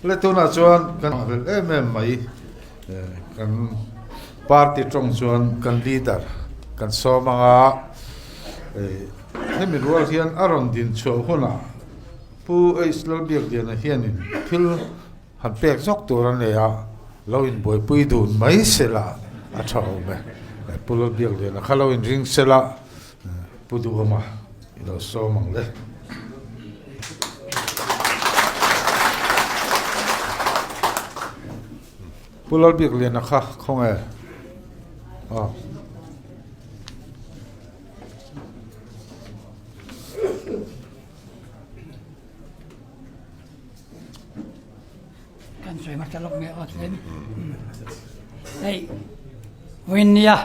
Le tunah chuan kan hlel em em mai kan party tawng chuan kan leader kan sawm ang a, hemi rual hian a rawn din chhuah hunah Pu H Lalbiakliana hianin thil han pek zawk tur a nei a, lo inbuaipui dun mai sela a tha awm e. Pu Lalbiakliana kha lo inring sela Pu Duhawma i lo sawm ang le. Pu Lalbiakliana kha khawnge? Aw. Kan sawi hmasa lawk nge aw chuan hei vawiin nia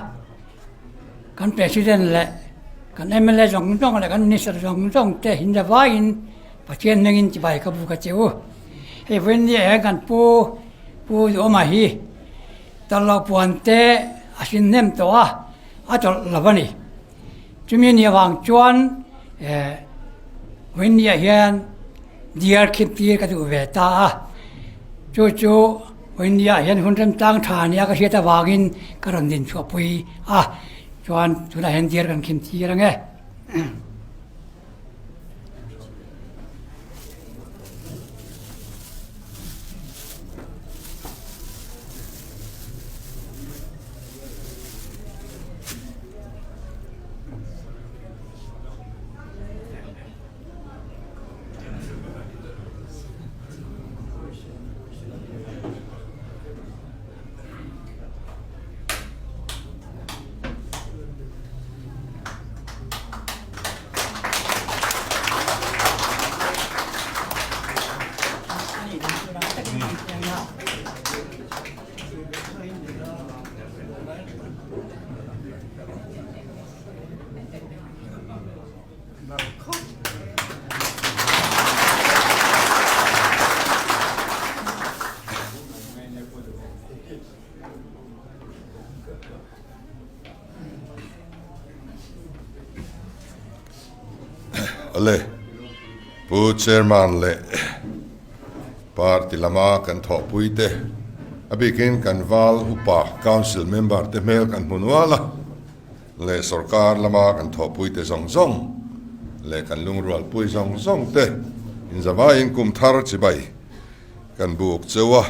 kan president leh kan mla zawng zawng leh kan minister zawng zawng te hin zavaiin Pathian hmingin chibai ka buk a che u. Hei vawiin nia hian kan pu pu Duhawma hi tawlhloh puan te a hrin hnem tawh a, a tawlh lo a ni. Chumi ni avang chuan eh Vawiinniah hian diar khip tir ka duh ve ta a, chu chu Vawiinniah hian hun remchang tha nia ka hriat avangin ka rawn din chhuahpui a, chuan tunah hian diar kan khim tir ang e. Ale Pu Chairman leh Party lama kan thawhpui te a bikin kan val upa Council member te hmel kan hmu nual a leh sorkar lama kan thawhpui te zawng zawng leh kan lungrualpui zawng zawng te inzavaiin kum thar chibai kan buk cheu a.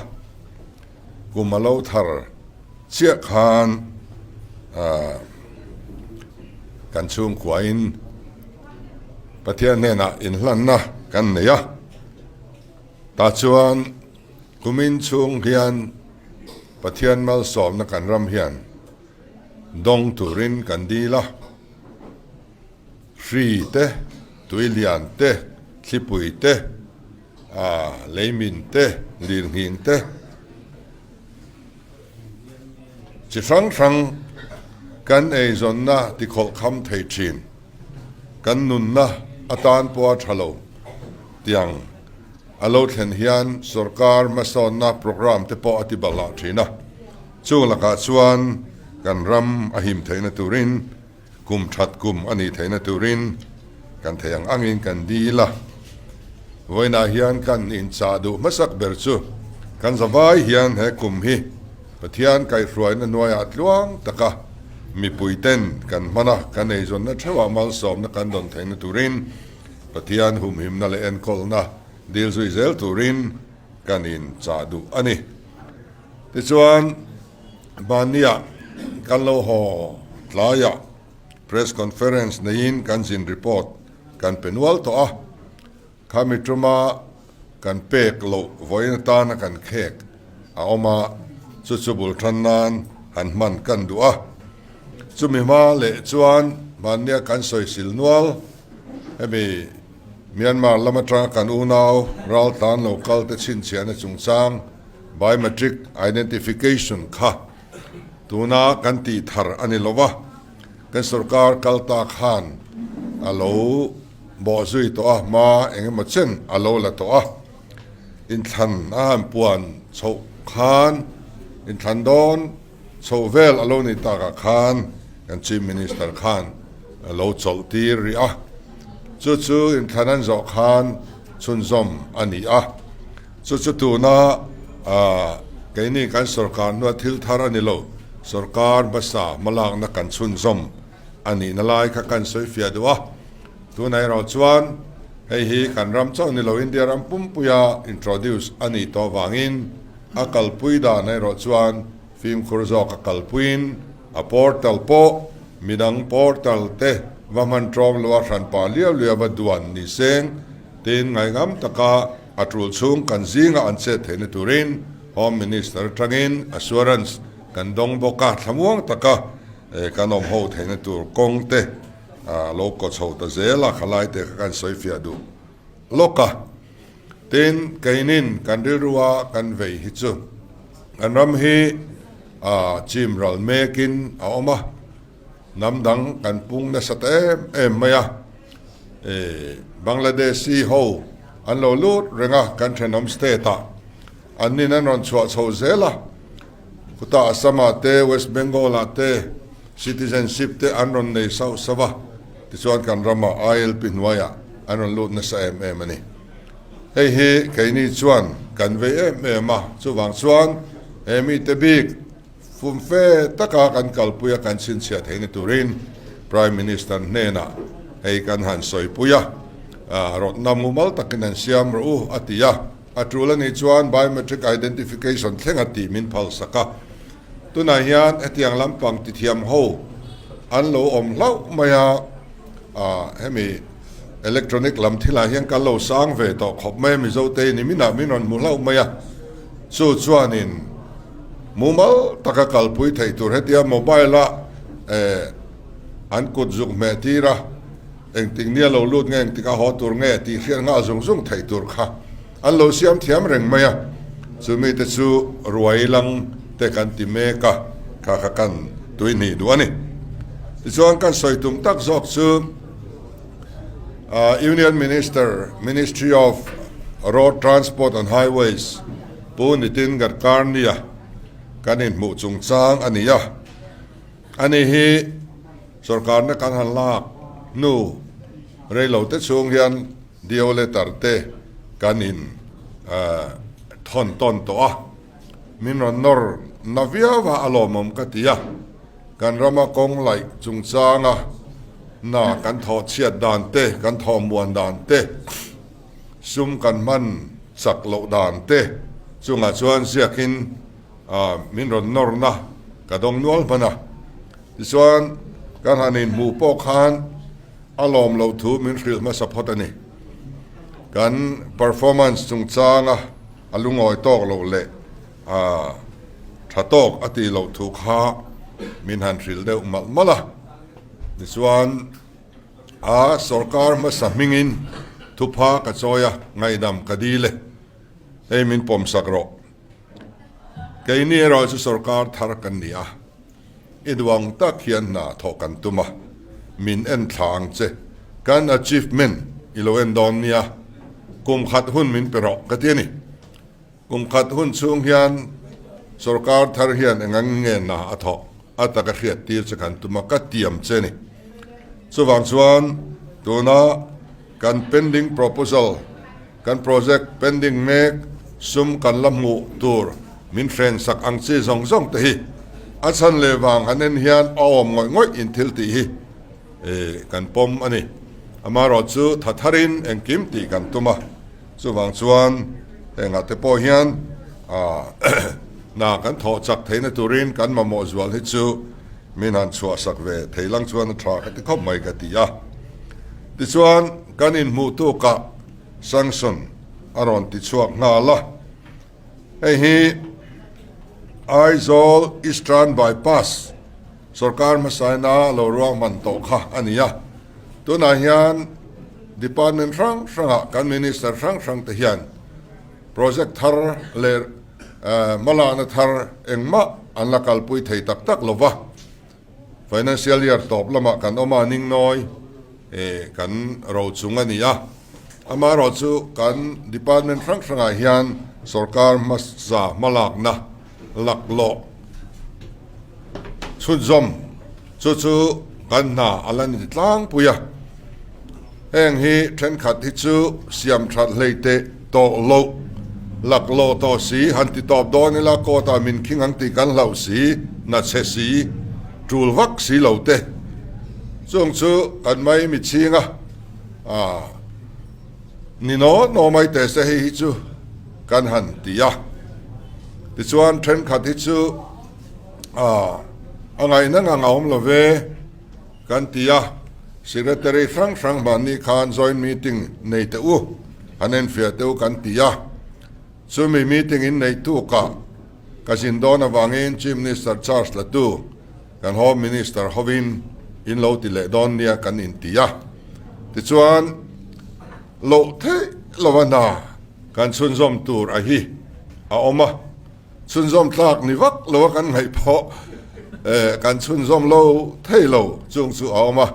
Kum a lo thar chiah khan kan chhungkuain Pathian hnenah inhlanna kan nei a, tah chuan kumin chhung hian Pathian malsawmna kan ram hian dawng turin kan dil a, hri te, tuilian te, thlipui te, A leimin te, lirnghing te, chi hrang hrang kan eizawnna tikhawlh kham thei thin, kan nunna atan pawha tha lo tiang a lo thlen hian sorkar hmasawnna programme te pawh a ti balhah thin a, chung lakah chuan kan ram a him theihna turin Kum that kum a nih theihna turin kan thei ang angin kan dil a. Vawiinah hian kan inchah duh hmasak ber chu kan zavai hian he kum hi Pathian kaihhruaina hnuaiah tluang taka mipuiten kan hman a, kan eizawnna theuhah malsawmna kan dawn theihna turin Pathian humhimna leh enkawlna dil zui zel turin kan inchah duh a ni. Tichuan, Mahniah kan lo haw tlaiah press conference neiin kan zin report kan pe nual tawh a, khami tuma kan pek loh vawiin atana kan khek a awm a, chu chu bul tan nan han hman kan duh a. Chumi hma leh chuan mahnia kan sawisil nual hemi Myanmar lam atanga kan unau raltlan lo kal te chhinchhiahna chungchang, Biometric identification kha tuna kan tih thar a ni lo va, kan sorkar kal ta khan a lo bawhzui tawh a, hma eng emaw chen a lo la tawh a. Inthlan a han puan chhoh khan, inthlan dawn chhoh vel a lo nih takah khan kan Chief Minister khan a lo chawlh tir rih a, chu chu inthlan an zawh khan chhunzawm a ni a. Chu chu tuna keini kan sorkar hnua thil thar a ni lo, sorkar hmasa hmalakna kan chhunzawm a nihna lai kha kan sawi fiah duh a. Tunah erawh chuan hei hi kan ram chauh ni lo India ram pumpuia introduce a nih tawh avangin a kalpui dan erawh chuan fimkhur zawk a kalpuiin a portal pawh midang portal te va hman ṭawm loa hranpa liau liau va duan ni seng tiin ngaihngam taka a ṭul chhung kan zinga an chet theihna turin Home Minister aṭangin assurance kan dawng bawk a, thlamuang taka kan awm ho theihna tur kawng te a lo kaw chho ta zel a, khalai te kha kan sawi fiah duh lawk a. Tin, keinin kan rilrua kan vei hi chu kan ram hi a chim ral mekin a awm a, hnam dang kan pung nasa ta em em mai a. Bangladeshi ho an lo lut reng a, kan thenawm state ah an nin an rawn chhuah chho zel a. Khutah Assam-ah te, West Bengal-ah te citizenship te an rawn nei sauh sauh a, tichuan kan ramah ILP hnuaiah an rawn lut nasa em em a ni. Hei hi keini chuan kan vei em em a, chuvang chuan he mite bik fumfe taka kan kalpui a kan chhinchhiah theihna turin Prime Minister hnenah hei kan han sawipui a, rawtna mumal takin an siam rawh u a ti a. A tul a nih chuan biometric identification thleng a tih min phalsak a. Tunah hian hetiang lampang tithiam ho an lo awm hlauh mai a, hemi electronic lam thilah hian kan lo sang ve tawh khawp mai a, Mizote ni minah min rawn hmu hlauh mai a. Chu chuanin mumal taka kalpui theih tur hetia mobile-a an kut zuk hmeh tir a, Engtik nia lo lut nge, engtik a haw tur nge tih hriat nghal zung zung theih tur kha an lo siam thiam reng mai a. Chu mite chu ruai lang te kan ti mek a, kha kha kan tui hnih duh a ni. Tichuan kan sawi tum tak zawk chu Union Minister, Ministry of Road Transport and Highways Pu Nitin Gadkari-a kan inhmuh chungchang a ni a. Ani hi Sorkarna kan han lak hnu reilo te chhung hian DO letter te kan in thawn tawn tawh a, min rawn nawr na viau a, a lawmawm ka ti a, kan rama kawng laih chungchanga hna kan thawh chhiat dan te, kan thawh muan dan te, sum kan hman chak loh dan te chungah chuan ziakin min rawn nawr na ka dawng nual hman a. Tichuan, kan han inhmuh pawh khan a lawm loh thu min hrilh hmasa phawt a ni. Kan performance chungchanga a lungawi tawk loh leh a tha tawk a tih loh thu kha min han hrilh deuh malh malh a. Tichuan, a sorkar hmasa hmingin thupha ka chawi a, ngaihdam ka dil e, hei min pawmsak rawh. Keini erawh chu sorkar thar kan ni a. I duang tak hian hna thawh kan tum a, min en thla ang che. Kan achievement i lo en dawn nia, kum khat hun min pe rawh ka ti a ni. Kum khat hun chhung hian sorkar thar hian eng ang nge hna a thawh a taka hriat tir che kan tum a, ka tiam che ni. Chuvang chuan tuna kan pending proposal, Kan project pending mek sum kan la hmuh tur min hren sak ang chi zawng zawng te hi a chhan leh vang han en hian a awm ngawih ngawih in thil tih hi kan pawm a ni. Amaherawh chu tha tharin engkim tih kan tum a, chuvang chuan hengah te pawh hian hna kan thawh chak theihna turin kan mamawh zual hi chu min han chhuah sak ve thei lang chuan a tha ka ti khawp mai ka ti a. Tichuan kan inhmuh tukah Sanction a rawn ti chhuak nghal a, hei hi Aizawl Eastern Bypass sorkar hmasaina lo ruahman tawh kha a ni a, tunah hian department hrang hrangah kan minister hrang hrang te hian project thar leh hmalakna thar engmah an la kalpui thei tak tak lova. Financial year tawp lamah kan awm a, Ningnawi kan ro chung a ni a. Amaherawh chu kan department hrang hrangah hian sorkar hmasa hmalakna laklawh chhunzawm chu chu kan hna a la ni tlangpui a. Heng hi thenkhat hi chu siam that hlei teh tawh loh. Laklawh tawh si, han ti tawp dawn ila court ah min khing ang tih kan hlauh si, na chhe si, tul vak si lo te. Chung chu kan mai mi chhing a, ah ni naw naw mai teh se hei hi chu kan han ti a. Tichuan thenkhat hi chu ah a ngaihna ngang a awm lo ve kan ti a, Secretary hrang hrang mahni khan joint meeting nei teh u, han enfiah teh u kan ti a. Chumi meeting in neih tukah ka zin dawn avangin Chief Minister charge la tu kan Home Minister hovin in lo ti leh dawn nia kan inti a. Tichuan loh theih lova hna kan chhunzawm tur a hi a awm a. Chhunzawm tlak ni vak lo a kan ngaih pawh kan chhunzawm lo thei lo chung chu a awm a,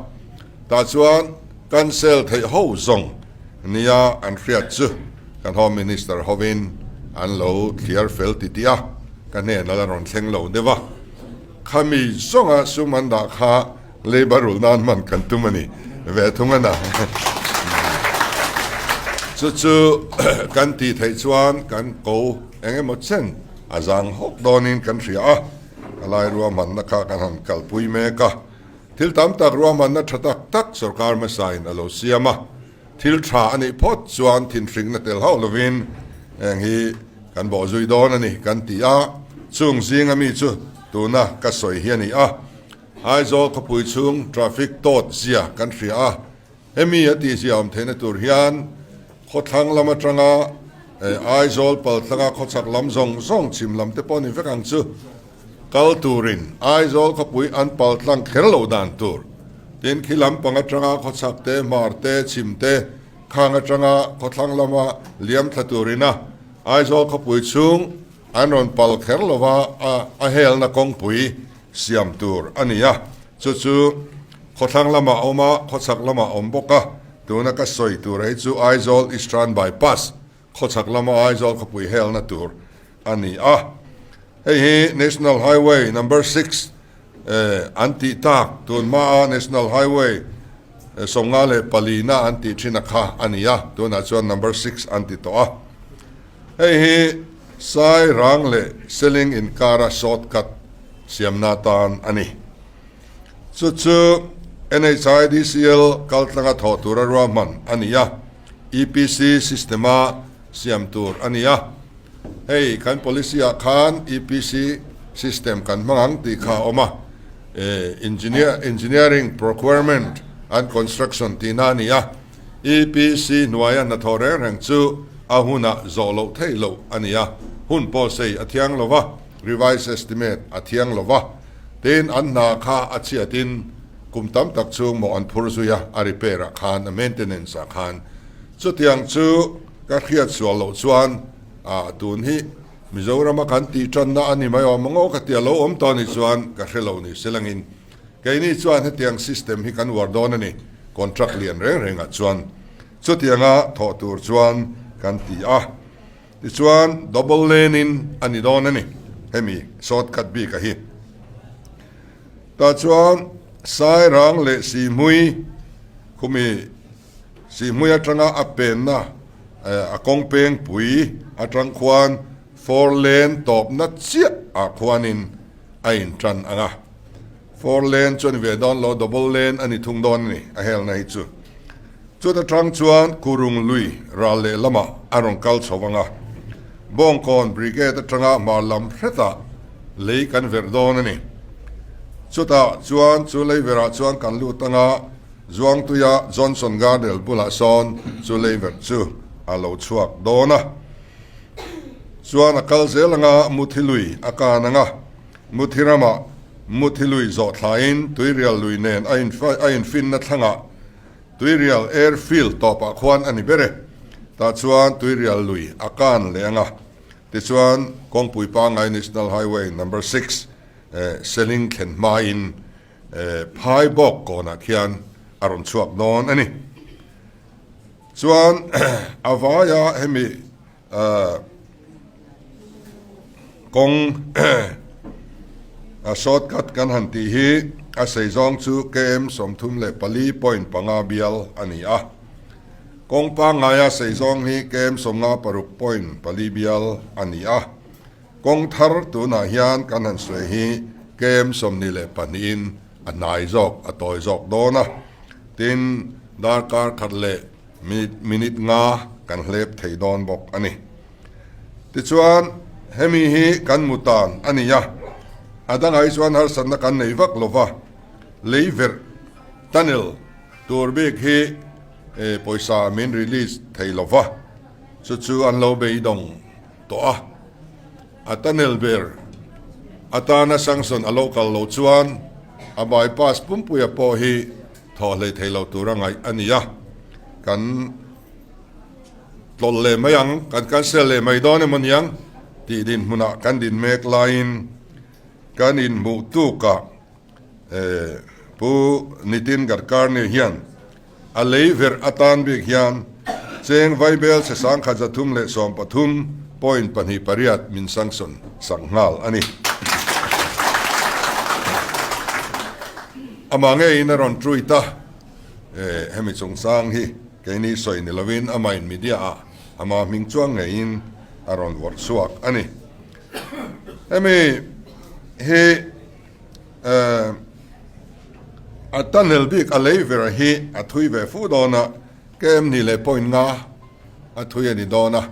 tah chuan cancel theih ho zawng nia an hriat chu kan Home Minister hovin an lo thliar fel ti tih a, ka hnen a la rawn thleng lo deuh a, khami zawnga sum an dah kha Labour rulh nan hman kan tum a ni ve thung a na. Chu chu kan tih theih chuan kan ko eng emaw chen a zang hawk dawnin kan hria a, a lai ruahmanna kha kan han kalpui mek a. Thil tam tak ruahmanna tha tak tak sorkar hmasain a lo siam a, thil tha a nih phawt chuan thinhringna tel hauh lovin heng hi kan bawhzui dawn a ni kan ti a, chung zinga mi chu tuna ka sawi hi a ni a. Aizawl khawpui chhung traffic tawt zia kan hria a, hemi a tihzia awm theihna tur hian khawthlang lam atanga Aizawl paltlanga khawchhak lam zawng zawng chhim lam te pawh ni vek ang chu kal turin Aizawl khawpui an paltlang kher lo dan tur tin khi lam pang atanga khawchhak te, hmar te, chhim te khang atanga khawthlang lama liam thla turina Aizawl khawpui chhung An rawn pal kher lo va, a helna kawngpui siam tur a ni a, chu chu khawthlang lamah a awm a, khawchhak lamah a awm bawk a, tuna ka sawi tur hi chu Aizawl Eastern Bypass, khawchhak lama Aizawl khawpui helna tur a ni a. Hei hi National Highway Number 6 an tih tak, tun hmaa National Highway 54 na an tih thin a kha a ni a, tunah chuan Number 6 an ti tawh a. Hei hi Sairang leh Seling inkara shortcut siamna atan a ni. Chu chu NHIDCL kaltlanga thawh tura ruahman a ni a, EPC system-a siam tur a ni a. Hei kan policy-ah khan EPC system kan hmang ang tih kha a awm a, Engineering, Procurement and Construction tihna a ni a. EPC hnuaia hnathawh reng reng chu a hunah zawh loh theih loh a ni a, hun pawh sei a thiang lo va, revise estimate a thiang lo va, tin an hna kha a chhiatin kum tam tak chhung mawh an phur zui a, a repair ah khan, a maintenance ah khan. Chutiang chu ka hriat sual loh chuan ah tun hi Mizorama kan tih tanna a ni mai awm ang aw ka ti a, lo awm tawh a nih chuan ka hre lo ni selangin. Keini chuan hetiang system hi kan uar dawn a ni, contract lian reng rengah chuan. Chutianga thawh tur chuan kan ti a, tichuan double lane in a ni dawn a ni, hemi shortcut bik a hi. Tah chuan Sairang leh Sihhmui khumi Sihhmui atanga a penna a kawng pengpui atang khuan four lane tawpna chiah ah khuanin a intan ang a, four lane chu a ni ve dawn lo, double lane a ni thung dawn a ni, a helna hi chu. Chuta tang chuan Kurung lui ral leh lamah a rawn kal chho ang a, Bawngkawn Brigade atanga hmar lam hretah lei kan verh dawn a ni. Chutah chuan chu lei verah chuan kan lut ang a, Zuangtuia Johnson Gardel bulah sawn chu lei verh chu a lo chhuak dawn a. Chuan a kal zel anga Muthi lui a kan anga, Muthi ramah Muthi lui zawh thlaiin Tuirial lui nen a infinna thlangah Tuirial Airfield tawpah khuan a ni ber e. Tah chuan Tuirial lui a kan leh anga, tichuan kawngpui pangngai National Highway Number 6 Seling thlen hmain phai bawk kawnah khian a rawn chhuak dawn a ni. Chuan a vaia hemi kawng a shortcut kan han tih hi a sei zawng chu km 34.5 bial a ni a. Kawng pangngaia sei zawng hi kem 56 point pali bial a ni a. Kawng thar tunah hian kan han sawi hi kem 22 in a hnai zawk, a tawi zawk dawn a. Tin, darkar khat leh minute minute nga kan hlep thei dawn bawk a ni. Tichuan, hemi hi kan mu tan a ni a, a dangah hi chuan harsatna kan nei vak lo va, lei verh, tunnel, tur bik hi pawisa min release thei lo va, chu chu an lo beidawng tawh a. A tunnel ber atana sanction a lo kal loh chuan a bypass pumpuia pawh hi thawh hlei thei lo tura ngaih a ni a, kan tlawlh leh mai ang, kan cancel leh mai dawn emaw niang tih dinhmunah kan din mek laiin kan inhmuh tukah Pu Nitin Gadkarni hian a lei verh atan bik hian cheng vaibel chhe 1313.28 min sanction sak nghal a ni. Amah ngeiin a rawn tweet a, hemi chungchang hi keini sawi ni lovin amahin media ah ama hming chuang ngeiin a rawn vawrh chhuak a ni. Hemi hi A tunnel bik a lei ver hi a thui ve fu dawn a, KM hnih leh point nga a thui a ni dawn a.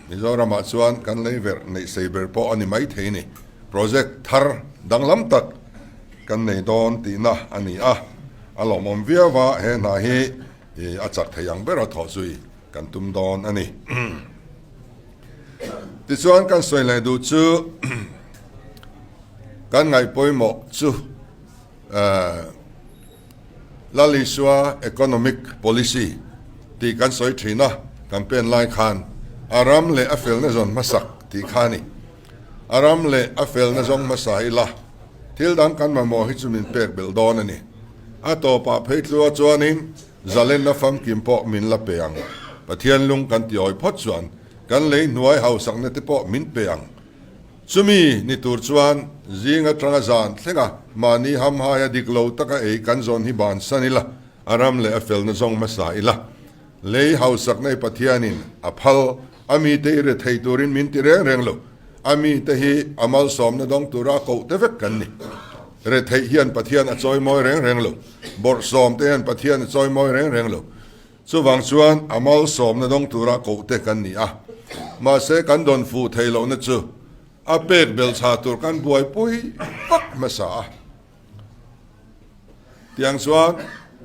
Mizoramah chuan kan lei ver neih sei ber pawh a ni mai thei ni. Project thar danglam tak kan nei dawn tihna a ni a, a lawmawm viau a, he hna hi a chak thei ang bera thawh zui kan tum dawn a ni. Tichuan kan sawi leh duh chu kan ngaih pawimawh chu Lal Isua Economic Policy tih kan sawi thin a, campaign lai khan a ram leh a felna zawn hmasak tih kha a ni. A ram leh a felna zawng hmasa ila thil dang kan mamawh hi chu min pek belh dawn a ni. A tawpah phei tlua chuanin Zalenna famkim pawh min la pe ang. Pathian lung kan ti awi phawt chuan kan lei hnuai hausakna te pawh min pe ang. Chumi ni tur chuan zing atanga zan thlenga mahni hamhaia dik lo taka ei kan zawn hi bansan ila, a ram leh a felna zawng hmasa ila. Lei hausakna i Pathianin a phal, a mite i rethei turin min ti reng reng lo. A mite hi a malsawmna dawng tura a koh te vek kan ni. Retheih hian Pathian a chawimawi reng reng lo. Bawrhsawm te hian Pathian a chawimawi reng reng lo. Chuvang chuan a malsawmna dawng tura koh te kan ni a. Mahse kan dawn fuh thei lohna chu a pek belchha tur kan buaipui vak hmasa a. Tiang chuan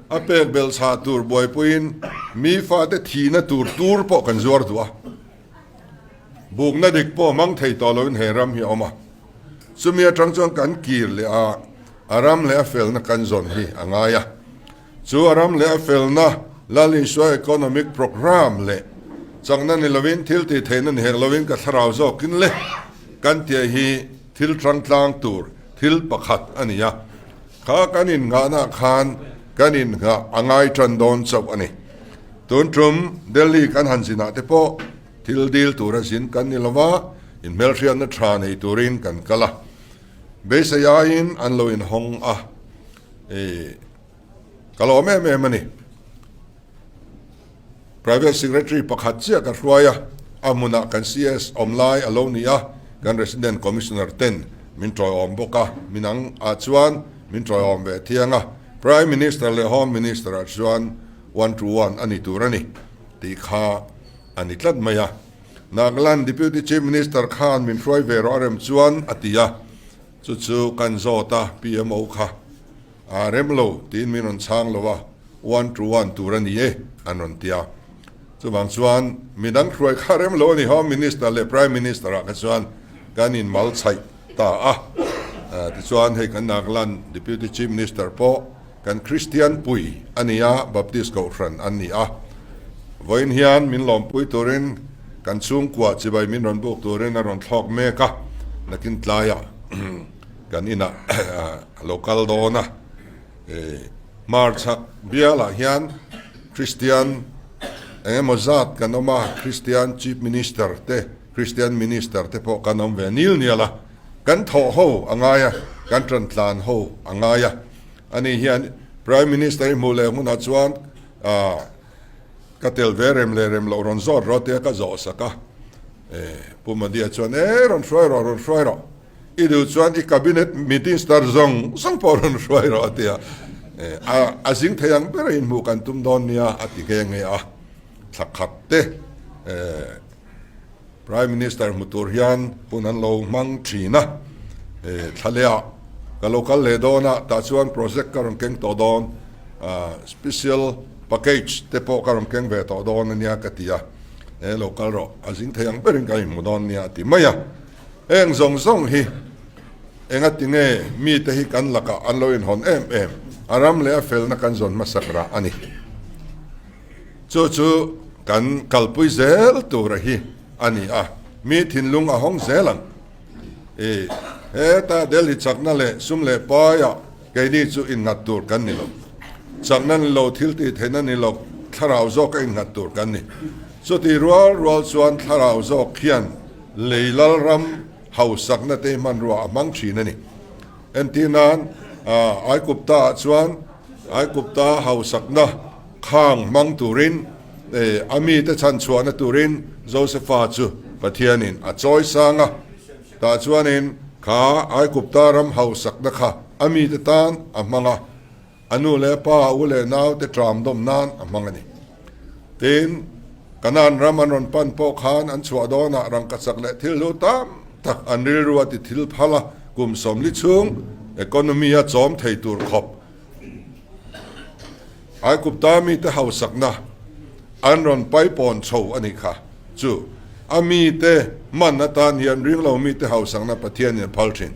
a pek belchha tur buaipuiin mi fate thihna tur tur pawh kan zuar duh a. Bukna dik pawh hmang thei tawh loin he ram hi a awm a. Chumi atang chuan kan kir leh a, a ram leh a felna kan zawn hi a ngai a. Chu a ram leh a felna Lal Isua Economic Programme leh chakna ni lovin thil tih theihna ni hek lovin ka thlarau zawkin le kan tih hi thil tangtlang tur thil pakhat a ni a. Kha kan innghahna khan kan innghah a ngai tan dawn chauh a ni. Tun tum Delhi kan han zinah te pawh thil dil tura zin kan ni lova, inhmelhriatna tha nei turin kan kal a. Beisei aiin an lo inhawng a, ka lawm em em a ni. Private Secretary pakhat chiah ka hruai a, a hmunah kan CS awm lai a lo ni a, kan Resident Commissioner ten min tawiawm bawk a, minang ah chuan min tawiawm ve thiang a, Prime Minister leh Home Minister ah chuan one to one a ni tur a ni tih kha a ni tlat mai a. Nagaland Deputy Chief Minister khan min hruai ve rawh a rem chuan a ti a, chu chu kan zawt a, PMO kha. A rem lo tiin min rawn chhang lo a, one to one tur a ni e an rawn ti a. Chuvang chuan midang hruai kha rem lo a ni, Home Minister leh Prime Minister ah kha chuan kan inmal chhaih ta a. Tichuan hei kan Nagaland Deputy Chief Minister pawh kan Kristian pui a ni a, Baptist Kohhran an ni a. Vawiin hian min lawmpui turin kan chhungkua chibai min rawn buk turin a rawn thlawk mek a, nakin tlaiah kan inah a lo kal dawn a, hmarchhak bialah hian Kristian eng emaw zat kan awm a, Kristian Chief Minister te, Kristian Minister te pawh kan awm ve nil nial a, kan thawh ho a ngai a, kan tan tlan ho a ngai a, ani hian Prime Minister i hmuh leh hunah chuan. Ka tel ve rem leh rem loh rawn zawt rawh tia ka zawh sak a. Pu Modi-a chuan, E, rawn hruai rawh, rawn hruai rawh. I duh chuan i cabinet minister zawng zawng pawh rawn hruai rawh a ti a. A zing thei ang ber a inhmuh kan tum dawn nia a ti nghe nghe a. Thla khat te Prime Minister hmu tur hian hun an lo hmang thin a. Thla leh ah ka lo kal leh dawn a, tah chuan project ka rawn keng tawh dawn, special package te pawh ka rawn keng ve tawh dawn a nia ka ti a. He lo kal rawh, a zing thei ang berin kan inhmu dawn nia a ti mai a. Heng zawng zawng hi engati nge mite hi kan lakah an lo inhawn em em? A ram leh a felna kan zawn hmasak rah a ni. Chu chu kan kalpui zel tura hi a ni a, mi thinlung a hawng zel ang. I heta Delhi chakna leh sum leh paiah keini chu innghat tur kan ni lo. Chakna ni lo, thil tih theihna ni lo, thlarau zawka innghat tur kan ni. Chuti rual rual chuan thlarau zawk hian lei lal ram hausakna te hmanrua a hmang thin a ni. Entir nan, Aikupta ah chuan Aikupta hausakna khang hmang turin a mite chhanchhuahna turin Josefa chu Pathianin a chawi sang a. Tah chuanin kha Aikupta ram hausakna kha a mite tan a hmang a, a nu leh a pa, a u leh naute ṭam dawm nan a hmang a ni. Tin, Kanaan ram an rawn pan pawh khan an chhuah dawnah rangkachak leh thil hlu tam tak an rilru a ti thil phal a, kum 40 chhung economy a chawm thei tur khawp Aikupta mite hausakna an rawn paipawn chho a nih kha. Chu a mite hman atan hian ringlo mite hausakna Pathianin a phal thin.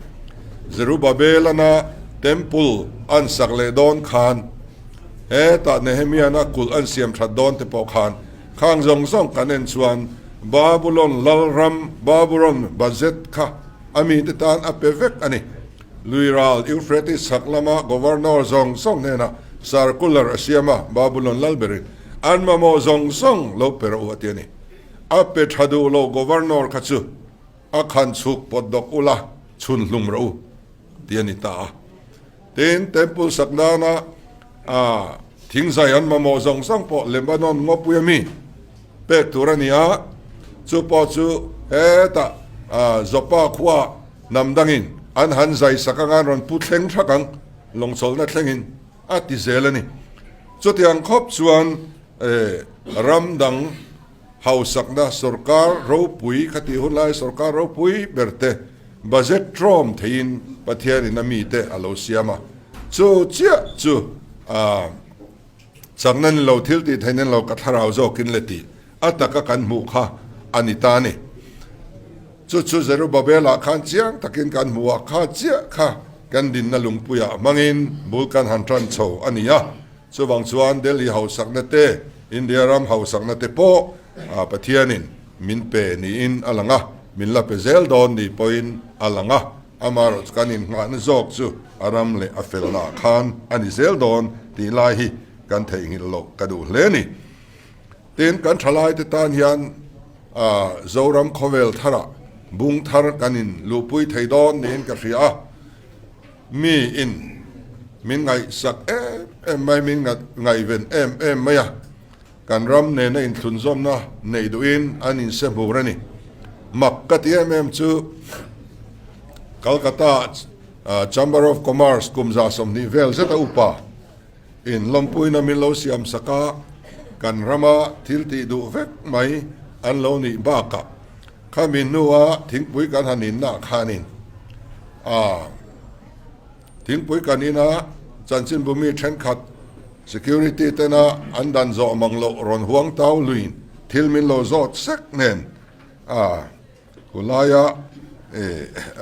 Zerubabelana temple an sak leh dawn khan hetah Nehemiana kulh an siam that dawn te pawh khan khang zawng zawng kan en chuan Babulon lalram Babulon budget kha a mite tan a pe vek a ni. Luiral Euphrates chhak lama Governor zawng zawng hnenah circular a siam a, Babulon lal berin an mamawh zawng zawng lo pe rawh u a ti a ni. A pe tha duh lo Governor kha chu a khan chhuk pawt dawk ula chhun hlum rawh u ti a ni ta a. Tin, Temple sak nana thingzai an mamawh zawng zawng pawh Lebanon ngawpui a mi pek tur a ni a, chu pawh chu hetah Joppa khua Hnam dangin an han zai sak anga an rawn pu thleng thak ang, lawngchawlhna thlengin a ti zel a ni. Chutiang khawp chuan ram dang hausakna sorkar ropui khatih hun lai sorkar ropui ber te budget tlawm theiin Pathianin a mite a lo siam a. Chu chiah chu chakna ni lo thil tih theihna ni lo ka thlarau zawkin le tih a taka kan hmuh kha a ni ta a ni. Chu chu Zerubbabel-ah khan chiang takin kan hmu a, kha chiah kha kan dinna lungpuiah hmangin bul kan han tan chho a ni a. Chuvang chuan Delhi hausakna te, India ram hausakna te pawh Pathianin min pe niin a lang a, min la pe zel dawn ni pawhin a lang a. Amaherawhchu chu kan innghahna zawk chu a ram leh a felnaah khan a ni zel dawn tih lai hi kan theihnghilh loh ka duh hle a ni. Tin, kan thalaite tan hian Zoram khawvel tharah bung thar kan in luhpui thei dawn niin ka hria a. Mi in min ngaihsak em em mai, min ngaihven em em mai a. Kan ram nena inthlunzawmna neih duhin an inse hmur a ni. Mak ka ti em em chu Calcutta Chamber of Commerce kum 120 vel zeta upa, In lawmpuina min lo siam sak a, kan rama thil tih duh vek mai an lo nih bakah khami hnua thingpui kan han inna khanin a thingpui kan ina chanchinbu mi thenkhat security tena an dan zawh mang loh rawn huang tau luin thil min lo zawt sek nen a khulaia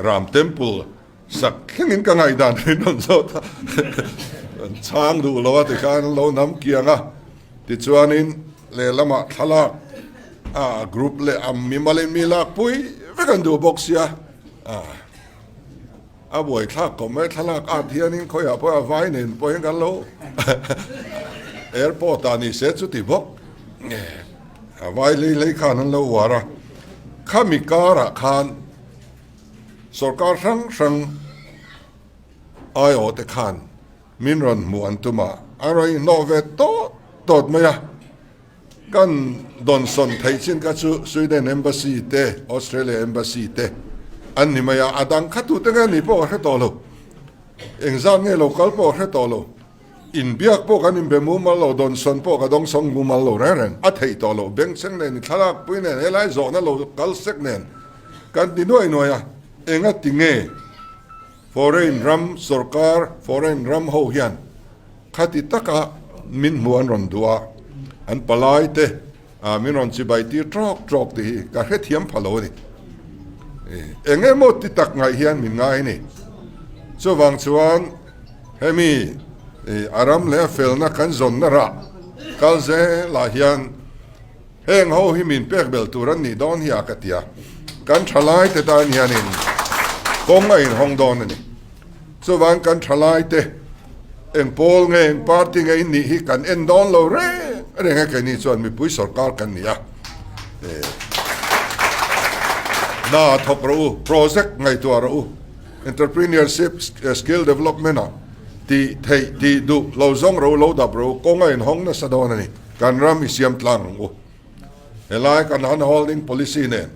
Ram Temple Sak thlengin ka ngaihdan rin rawn zawt a, an chhang duh lo a tikhan an lo nam kiang a, tichuanin lehlamah thlalak a group leh a mimalin mi lak pui vek an duh bawk sia, a buaithlak khawp mai thlalak at hianin khawiah pawh a vai nen pawhin kan lo airport ah ni se chuti bawk a vai hlei hlei khan an lo uar a, khami karah khan. Sorkar hrang hrang aiawhte khan min rawn hmuh an tum a, an rawn inhnawh ve tawt tawt mai a. Kan dawnsawn theih chin kha chu Sweden Embassy te, Australia Embassy te an ni mai a, a dang kha tute nge ni pawh ka hre tawh lo. Engzat nge lo kal pawh ka hre tawh lo. Inbiak pawh kan inbe mumal lo, dawnsawn pawh ka dawngsawng mumal lo reng reng. A theih tawh lo, bengchheng nen, thlalak pui nen, helai zawhna lo kal sek nen kan ti nuai nuai a, engati nge Foreign ram sorkar, foreign ram ho hian khati taka min hmu an rawn duh a, an palai te min rawn chibai tir trawk trawk tih hi ka hrethiam pha lo a ni. Eng emaw ti tak ngaih hian min ngai a ni. Chuvang chuan hemi a ram leh a felna kan zawnna rah kal zelah hian, Heng ho hi min pek bel tur an nih dawn hi a ka ti a, kan thalai te tan hianin kawng a inhawng dawn a ni. Chuvang kan thalai te eng pawl nge eng party nge in nih hi kan en dawn lo reng reng a, keini chuan mipui sorkar kan ni a, hna thawk rawh u, project ngaihtuah rawh u, entrepreneurship skill development ah tih theih tih duh lo zawng rawh u, lo dap rawh u, kawng a inhawng nasa dawn a ni. Kan ram i siam tlang ang u. Helai kan hand holding policy nen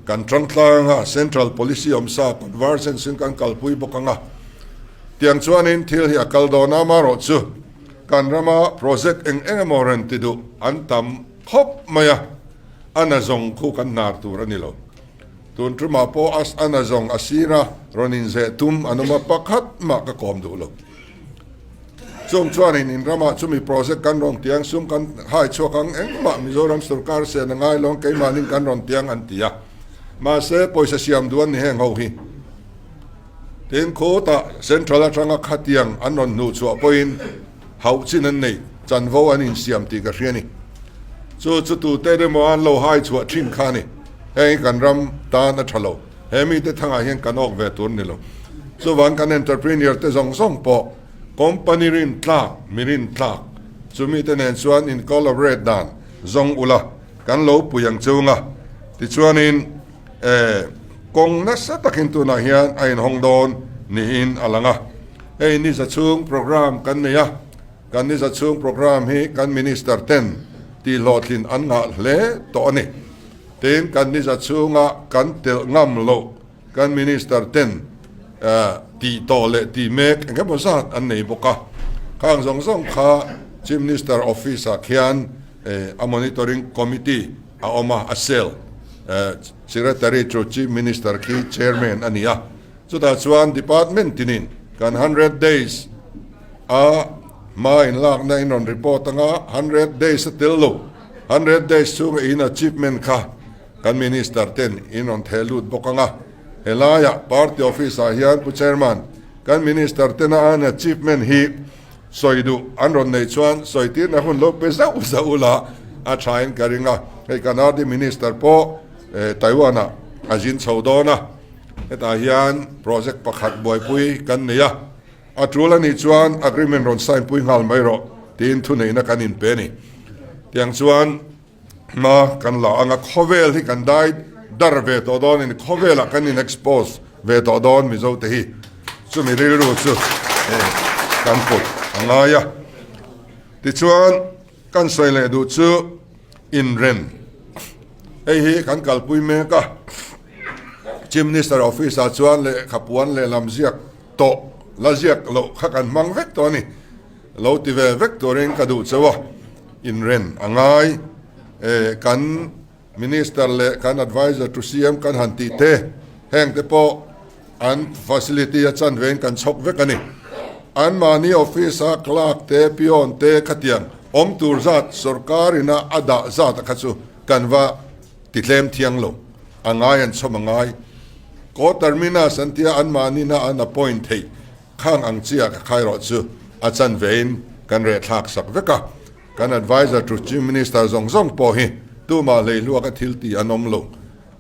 kan tang tlang a, central policy awm sa convergence in kan kalpui bawk ang a. Tiang chuanin thil hi a kal dawn a, amaherawhchu kan rama project eng eng emaw rawn ti duh an tam khawp mai a, a na zawng khu kan hnar tur a ni lo. Tun tumah pawh a na zawng a sira rawn inzeh tum an awm a, pakhat mah ka kawm duh lo. Chung chuanin in ramah chumi project kan rawn tiang sum kan hai chhuak ang engmah Mizoram sorkar sen a ngai lo keimahnin kan rawn tiang an ti a. Mahse pawisa siam duh an ni heng ho hi. Tin khutah central atanga khatiang an rawn hnuh chhuah pawhin hauh chin an nei chanvo an insiam tih ka hria ni. Chu chu tute emaw an lo hai chhuah thin kha a ni. Heng hi kan ram tan a tha lo. He mite thangah hian kan awk ve tur ni lo. Chuvang kan entrepreneur te zawng zawng pawh company rin tlak, mi rin tlak chu mite nen chuan in collaborate dan zawng ula kan lo pui ang chung a. Tichuanin eh kawng nasa takin tunah hian a inhawng dawn niin a lang a. Hei niza chhung program kan nei a, kan niza chhung program hi kan minister ten tihhlawhtlin an ngah hle tawh a ni. Tin, kan niza chhunga kan telh ngam loh kan Minister ten tih tawh leh tih mek eng emaw zat an nei bawk a. Khang zawng zawng kha Chief Minister Office ah khian a Monitoring Committee a awm a, a cell Secretary chu Chief Minister khi Chairman a ni a. Chutah chuan Department tinin kan 100 days a hma inlakna in rawn report anga 100 days a tel lo. 100 days chhunga in achievement kha kan Minister ten in rawn theh lut bawk ang a, helaiah party office ah hian Pu Chairman, kan Minister tena an achievement hi sawi duh an rawn neih chuan sawi tirna hun lo pe zauh zauh ula a tha in ka ring a, hei kan RD Minister pawh Taiwan ah a zin chho dawn a, hetah hian project pakhat buaipui kan nei a. A tul a nih chuan agreement rawn sign pui nghal mai rawh tiin thuneihna kan inpe a ni. Tiang chuan hma kan la ang a, khawvel hi kan dai dar ve tawh dawn a ni, khawvelah kan in expose ve tawh dawn Mizo te hi chumi rilru chu kan put a ngai a. Tichuan kan sawi leh duh chu inren hei hi kan kalpui mek a, Chief Minister office ah chuan lehkha puan lehlam ziak Tawh la ziak loh kha kan hmang vek tawh a ni. Lo ti ve vek turin ka duh cheu a, inren a ngai. E, kan Minister leh kan Adviser to CM kan han tih te, heng te pawh an facility a chan vein kan chhawk vek a ni. Anmahni office a clerk te, peon te khatiang awm tur zat sorkar ina a dah zat a kha chu kan va ti tlem thiang lo. A ngai an chhawm a ngai. Coterminus an tia anmahnina an appoint theih khang ang chiah ka khai rawh chu a chan vein kan reh thlak sak vek a. Kan adviser to Chief Minister zawng zawng pawh hi tumah hleihluak a thil tih an awm lo.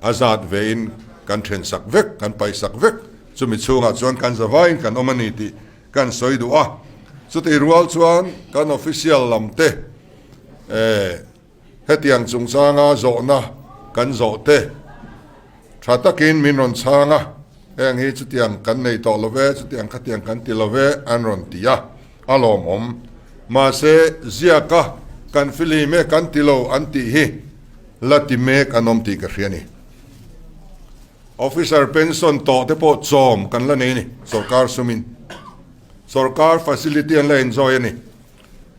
A zat vein kan then sak vek, kan paih sak vek. Chumi chhungah chuan kan zavaiin kan awm a ni tih kan sawi duh a. Chutih rual chuan kan official lam te eh Hetiang chungchanga zawhna kan zawh te tha takin min rawn chhang a, heng hi chutiang kan nei tawh lo ve, chutiang khatiang kan ti lo ve an rawn ti a, a lawmawm. Mahse, ziaka Kan fihlim e kan ti lo an tih hi la ti mek an awm tih ka hria a ni. Officer pension tawh te pawh chawm kan la nei a ni, sorkar sumin. Sorkar facility an la enjoy a ni.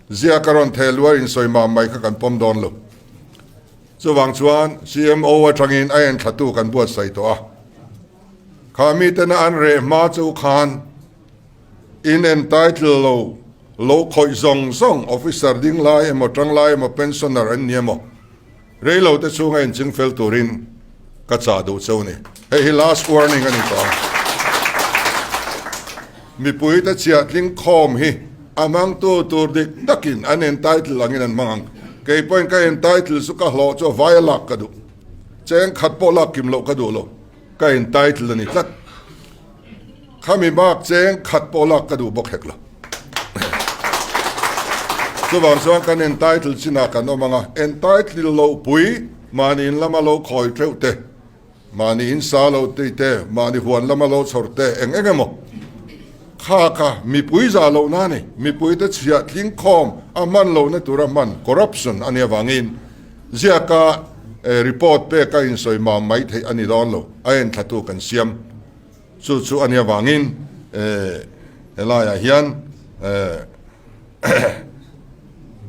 Ziak a rawn theh luar insawi mam mai kha kan pawm dawn lo. Chuvang chuan CMO atangin a enthlatu kan buatsaih tawh a. Kha mitena an reh hma chu khan in entitle lo lo khawih zawng zawng officer ding lai emaw tang lai emaw pensioner an ni emaw rei lo te chhunga inching fel turin ka chah duh cheu ni. Hei hi last warning a ni tawh ang. Mipui te chhiahtling khawm hi a hmangtu tur dik takin an entitle angin an hmang ang. Kei pawhin ka entitle chu ka hlawh chu a vai a lak ka duh. Cheng khat pawh lak kim loh ka duh lo. Ka entitle a ni tlat. Khami bak cheng khat pawh lak ka duh bawk hek lo. Chuvang chuan kan entitle chinah kan awm ang a, entitle loh pui mahni in lama lo khawi theuh te, mahni in sa lo tih te, mahni huan lama lo chhawr te eng eng emaw kha kha mipui zah lohna a ni. Mipuite chhiah tling khawm a hman lohna tura hman corruption a nih avangin ziaka report pek a insawi mam mai theih a ni dawn lo, a enthlatu kan siam. Chu chu a nih avangin helaiah hian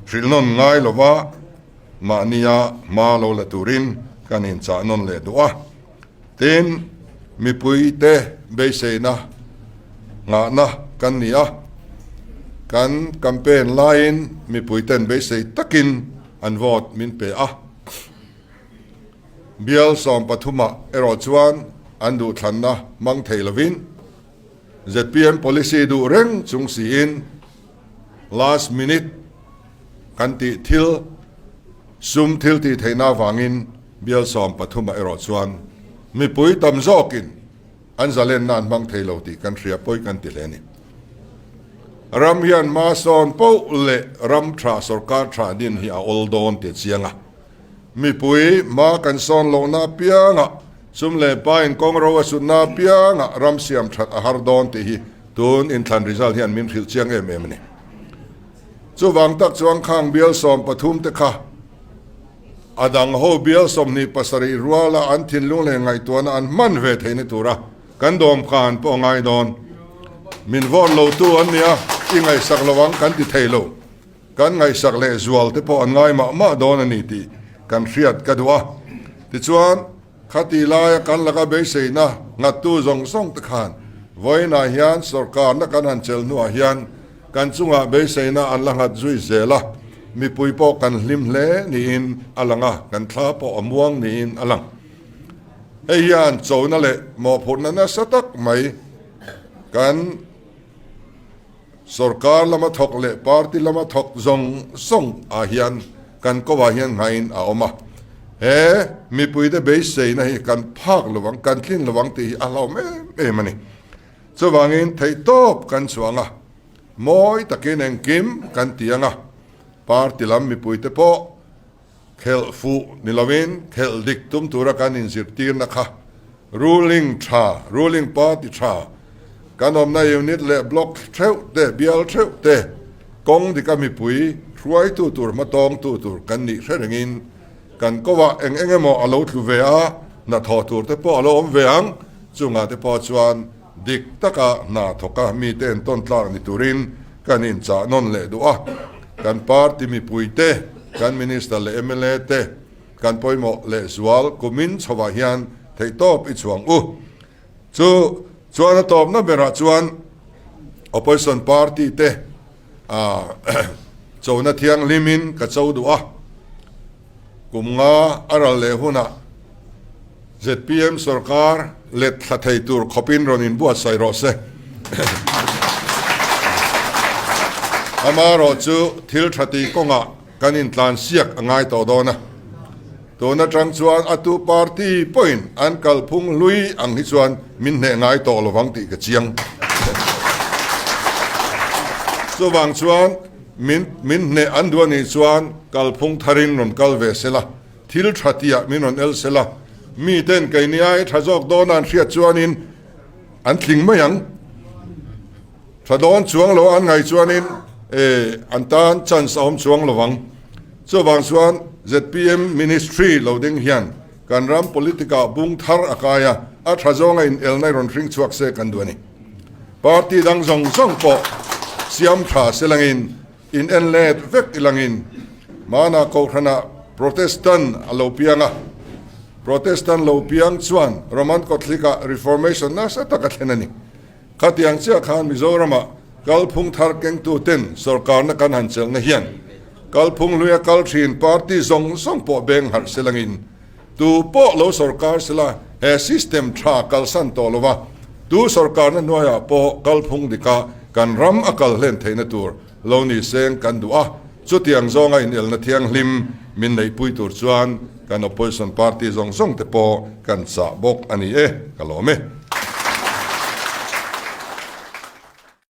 hrilh nawn ngai lova mahnia hma lo la turin kan inchah nawn leh duh a. Tin, mipuite beiseina nghahna kan ni a, kan campaign laiin mipuiten beisei takin an vote min pe a. Bial sawmpathumah erawh chuan an duhthlanna hmang thei lovin zpm policy duh reng chung siin last minute kan tih thil sum thil tih theihna avangin bial sawmpathumah erawh chuan mipui tam zawkin an zalenna an hmang thei lo tih kan hria pawi kan ti hle a ni. Ram hian hma sawn poh leh ram tha sorkar tha din hi a awl dawn tih a chiang a. Mipui hma kan sawn lohna apiangah, sum leh pain kawng ro a sutna apiangah ram siam that a har dawn tih hi tun inthlan result hian min hrilh chiang em em a ni. Chuvang tak chuan khang bial 13 te kha a dang ho bial 27 ruala an thinlung leh ngaihtuahna an hman ve theihna tura kan dawmkan pawh a ngai dawn. Min vote lotu an nia, i ngaihsak lo ang kan ti thei lo. Kan ngaihsak leh zual te pawh an ngai mah mah dawn a ni tih kan hriat ka duh a. Tichuan, khati laia kan laka beiseina nghattu zawng zawng te khan vawiinah hian sawrkarna kan han chel hnuah hian kan chungah beiseina an la nghat zui zel a, mipui pawh kan hlim hle niin a lang a, kan thla pawh a muang niin a lang. Hei hian chona leh mawhphurhna nasa tak mai kan. Sorkar lama thawk leh party lama thawk zawng zawng ah hian kan ko ah hian nghain a awm a. He mipuite beiseina hi kan phak lo ang, kan tlin lo ang tih hi a hlauhawm em em a ni. Chuvangin theihtawp kan chhuang a, mawi takin engkim kan ti ang a, party lam mipuite pawh Khelh fuh ni lovin khelh dik tum tura kan inzirtirna kha ruling tha, ruling party tha, kan awmna unit leh block theuh te, bial theuh te, kawng dika mipui hruaitu tur hmatawngtu tur kan nih hre rengin kan kovah eng eng emaw a lo tlu ve a, hnathawh tur te pawh a lo awm ve ang, chungah te pawh chuan dik taka hna thawka mite entawn tlak ni turin kan inchah nawn leh duh a. Kan party mipuite, kan minister leh mla te kan pawimawh leh zual kumin chhovah hian theihtawp i chhuang u. Chu chuan a tawpna berah chuan opposition party te chona thianghlimin ka cho duh a. Kum nga a ral leh hunah zpm sorkar let thla thei tur khawpin rawn inbuatsaih rawh se. Amaherawhchu thil tha tih kawngah kan intlansiak a ngai tawh dawn a. Tun atang chuan a tu party pawhin an kalphung hlui ang hi chuan min hneh ngai tawh lovang tih ka chiang. Chuvang chuan Min min hneh an duh a nih chuan kalphung tharin rawn kal ve se la, thil tha tihah min rawn el se la, miten keini ai tha zawk dawna an hriat chuanin an tling mai ang. Tha dawn chuang lo an ngaih chuanin eh an tan chance a awm chuang lo vang. Chuvang chuan zpm Ministry lo ding hian kan ram politic-ah bung thar a kai a, a tha zawnga inelna i rawn hring chhuak se kan duh a ni. Party dang zawng zawng pawh siam tha se langin, in en let vek i langin, hmanah Kohhranah Protestant a lo piang a, Protestant lo piang chuan Roman Catholic-ah Reformation nasa tak a thlen a ni. Khatiang chiah khan Mizoramah kalphung thar kengtuten sorkarna kan han chelhna hian kalphung hluia kal thin party zawng zawng pawh beng harh se langin tu pawh lo sorkar sela he system tha kalsan tawh lova tu sorkarna hnuaiah pawh kalphung dika kan ram a kal hlen theihna tur lo ni seng kan duh a, chutiang zawnga inelna thianghlim min neihpui tur chuan kan opposition party zawng zawng te pawh kan chah bawk a ni e, ka lawm e.